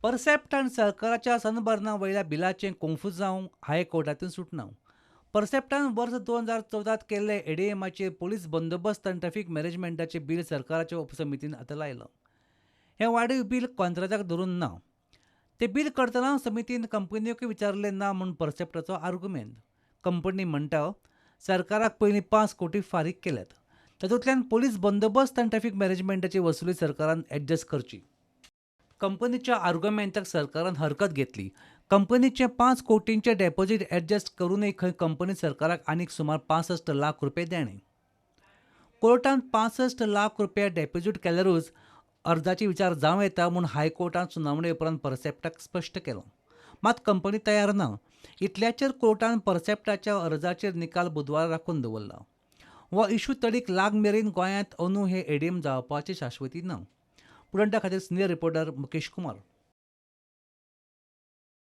परसेप्टान सरकाराच्या सनबर्ना वयल्या बिलाचें कोंफुजांव हायकोर्टांतूय सुटना. परसेप्टान वर्स 2014त केल्ले एडीएमाचेर पोलीस बंदोबस्त आनी ट्रॅफिक मॅनेजमेंटाचें बील सरकाराच्या उपसमितीन आतां लायलां. हें वाडीव बील कॉंत्राताक धरून ना. तें बील करतना समितीन कंपनीकूय विचारलें ना म्हूण परसेप्टाचो आर्गुमेंत. कंपनी म्हणटा, सरकाराक पयलीं 5 कोटी फारीक केल्यात. तातूंतल्यान पोलीस बंदोबस्त आनी ट्रॅफिक मॅनेजमेंटाची वसुली सरकारान एडजस्ट करची. कंपनीच्या आर्गुमेंताक सरकारान हरकत घेतली. कंपनीचें 5 कोटींचें डेपॉझीट एडजस्ट करूनय खंय कंपनी सरकाराक आनीक सुमार 65 लाख रुपये देणे. कोर्टान 65 लाख रुपया डेपॉझीट केल्यारूच अर्जाची विचार जावं येता म्हूण हायकोर्टान सुनावणे उपरांत परसेप्टाक स्पश्ट केलो. मात कंपनी तयार ना. इतल्याचेर कोर्टान परसेप्टाच्या अर्जाचेर निकाल बुधवारा राखून दवरला. हो इशू तडीक लाग मेरेन गोंयांत अंदू हे एडीएम जावपाची शाश्वती ना. प्रुडंटा खातीर सिनियर रिपोर्टर मुकेश कुमार.